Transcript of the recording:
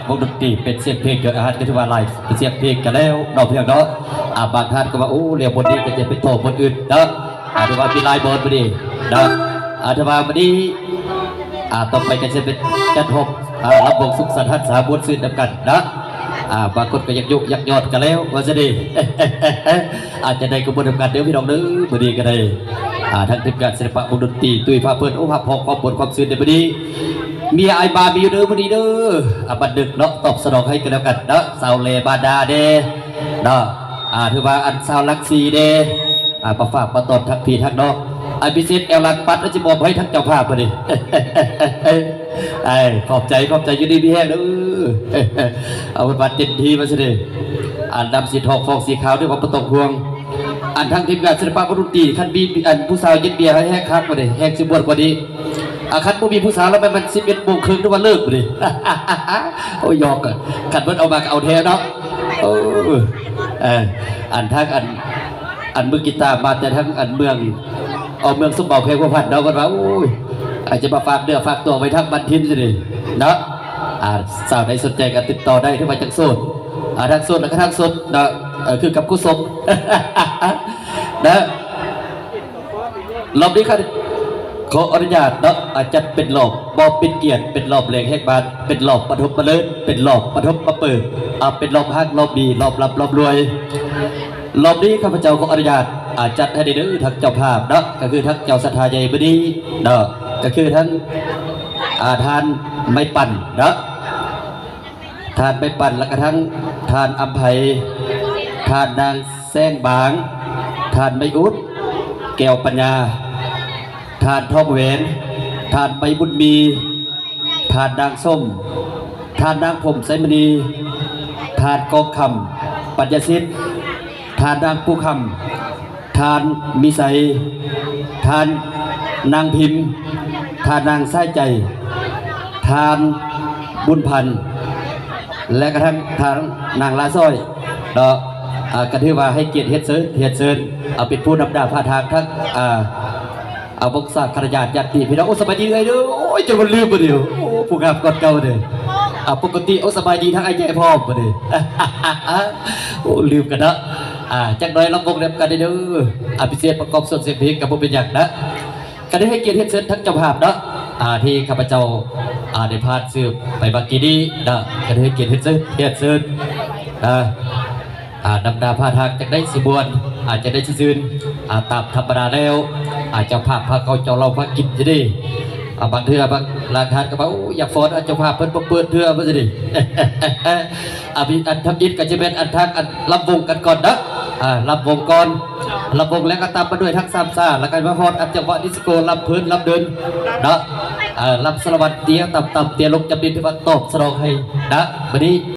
ວົງດົນຕີເປັນສຽງເພງ ຈອຍອາຫານກໍຖືວ່າຫຼາຍເປັນສຽງເພງກັນແລ້ວເນາະ ພີ່ນ້ອງເນາະ. ອາ ບາງທ່ານກໍວ່າ ໂອ້ ແລ້ວບົດນີ້ກໍຈະໄປຕໍ່ບົດອື່ນເນາະ. ອາ ຖືວ່າມີຫຼາຍບົດບັດນີ້ເນາະ. ອາ ຖືວ່າບັດນີ້ ອາ ຕໍ່ໄປກໍຈະເປັນຈັດຮອບ ອາ ລຳວົງສຸກສັນຫັນສາມ່ວນຊື່ນນຳກັນເນາະ. ອາ ບາງຄົນກໍຢາກຍຸກຢາກຍອດກັນແລ້ວວ່າຊັ້ນເດ. ອາ ຈັ່ງໃດກໍມ່ວນນຳກັນເດີພີ່ນ້ອງເດີ. ມື້ນີ້ກໍໄດ້ ອາ ທັງທີມງານສິລະປະວົງດົນຕີ ຕຸ້ຍພາເພີນ ໂອ້ ຮັບຮອງຄວາມມ່ວນຄວາມຊື່ນໃນມື້ນີ້. ເມຍອ້າຍບາມີຢູ່ເດີມື້ນີ້ເດີ. ອາ ບັນດຶກເນາະ ຕອບສະໜອງໃຫ້ກັນແລ້ວກັນເນາະ. ສາວແລບາດາເດ້ເນາະ. ອາ ຖືວ່າອັນສາວຫຼັກສີ່ເດ້ ອາ ມາຝາກມາຕ້ອນທັງພີ່ທັງນ້ອງ. ອາ ພິເສດແອວຫຼັງປັດ ອາ ຈະມອບໃຫ້ທັງເຈົ້າພາບບັດນີ້. ເອີ ຂອບໃຈ ຂອບໃຈ ຢູ່ດີມີແຮງເດີ. ເອົາເພິ່ນວ່າເຕັມທີ່ວ່າຊັ້ນເດ. ອັນນຳສີທອງຟອງສີຂາວ ເດີວ່າບໍ່ຕ້ອງຫ່ວງ. ອັນທາງທີມງານສິລະປະວົງດົນຕີ ຄັນມີອັນຜູ້ສາວເຢັນເບຍໃຫ້ແຮງຄັກວ່າເດ ແຮງຊິມ່ວນກວ່ານີ້. ອາ ຄັນບໍ່ມີຜູ້ສາວແລ້ວ ແມ່ນສິບເອັດໂມງເຄິ່ງ ຫຼືວ່າເລີກບັດນີ້. ໂອ້ຍ ຢອກ ຄັນເພິ່ນເອົາມາກໍເອົາແທ້ເນາະ. ເອີ ເອີ ອັນທາງອັນ ອັນມືກີຕາມາແຕ່ທາງອັນເມືອງ ເອົາເມືອງສົມເບົາແຂວງຫົວພັນເນາະ. ເພິ່ນວ່າ ໂອ້ຍ ອາດຈະມາຝາກເນື້ອຝາກຕົວໄວ້ທາງບ້ານຖິ່ນຊິເດເນາະ. ອາ ສາວໃດສົນໃຈກໍຕິດຕໍ່ໄດ້ ຖືວ່າຍັງໂສດ. ອາ ທັງໂສດ ແລະກໍທັງໂສດເນາະ. ເອີ ຄືກັບຄູສົມເນາະ. ລອບນີ້ ຂໍອະນຸຍາດເນາະ ອາ ຈັດເປັນລອບມອບເປັນກຽດ ເປັນລອບແລກແຫກບ້ານ ເປັນລອບປະຖົມມະເລີນ ເປັນລອບປະຖົມມະເປີດ ອາ ເປັນລອບຮັກລອບດີ ລອບລ່ຳລອບລວຍ. ລອບນີ້ຂ້າພະເຈົ້າຂໍອະນຸຍາດ ອາ ຈັດໃຫ້ເດີ ທັງເຈົ້າພາບເນາະ ກໍຄືທັງເຈົ້າສັດທາໃຫຍ່ມື້ນີ້ເນາະ ກໍຄືທັງ ອາ ທ່ານໄມ້ປັ່ນເນາະ ທ່ານໄມ້ປັ່ນ ແລະກະທັງທ່ານອຳໄພ ທ່ານນາງແຊງບາງ ທ່ານໄມ້ອຸດ ແກ້ວປັນຍາ ທ່ານທອງແຫວນ ທ່ານໄມ້ບຸນມີ ທ່ານນາງສົ້ມ ທ່ານນາງພົມໄຊມະນີ ທ່ານກອງຄຳ ປັນຍາສິດ ທ່ານນາງປູຄຳ ທ່ານມີໄຊ ທ່ານນາງພິມ ທ່ານນາງສາຍໃຈ ທ່ານບຸນພັນ ແລະກະທັງທ່ານນາງລາຊ້ອຍເນາະ. ອາ ກະຖືວ່າໃຫ້ກຽດເຮັດເຊີນ ເຮັດເຊີນ ເອົາເປັນຜູ້ນຳໜ້າພາທາງທັງ ອາ ອາ ວົງສາຄະນະຍາດຍາດຕິພີ່ນ້ອງ. ໂອ້ ສະບາຍດີເອື້ອຍເດີ. ໂອ້ຍ ຈົນວ່າລືມບັດນີ້. ໂອ້ ຜູ້ງາມກ່ອນເກົ່າເດີ. ອາ ປົກກະຕິ ໂອ້ ສະບາຍດີທັງອ້າຍແຈ້ພ້ອມບັດນີ້. ໂອ້ ລືມກັນເນາະ. ອາ ຈັກໜ່ອຍລຳວົງນຳກັນເດີ. ອາ ພິເສດປະກອບສ່ວນສຽງເພງກໍບໍ່ເປັນຫຍັງນະ. ກໍໄດ້ໃຫ້ກຽດເຮັດເຊີນທັງເຈົ້າພາບເນາະ ອາ ທີ່ຂ້າພະເຈົ້າ ອາ ໄດ້ຜ່ານຊື່ໄປເມື່ອກີ້ນີ້ເນາະ. ກໍໄດ້ໃຫ້ກຽດເຮັດເຊີນ ເຮັດເຊີນ ອາ ອາ ນຳໜ້າພາທາງ ຈັກໄດ້ຊິມ່ວນ ອາ ຈັກໄດ້ຊິຊື່ນ ອາ ຕາມທຳມະດາແລ້ວ ອາ ເຈົ້າພາບພາເຂົ້າເຈົ້າເຫຼົ້າພາກິນຊິເດ. ອາ ບາງເທື່ອບາງລາງທ່ານກໍວ່າ ໂອ້ ຢາກຟ້ອນ ອາ ເຈົ້າພາບເພິ່ນບໍ່ເປີດເທື່ອວ່າຊິເດ. ອາ ມີອັນທຳອິດກໍຈະແມ່ນອັນທາງອັນລຳວົງກັນກ່ອນເນາະ. ອາ ລຳວົງກ່ອນ ລຳວົງແລ້ວກໍຕາມມາດ້ວຍທັງສາມຊາ ແລ້ວກໍມາຮອດອັນຈັງຫວະດິສໂກ ລຳເພີນລຳເດີນເນາະ. ອາ ລຳສາລະວັນເຕຍຕ່ຳໆ ເຕຍລົງຈຳນິດ ຖືວ່າຕອບສະໜອງໃຫ້ນະ ບັດນີ້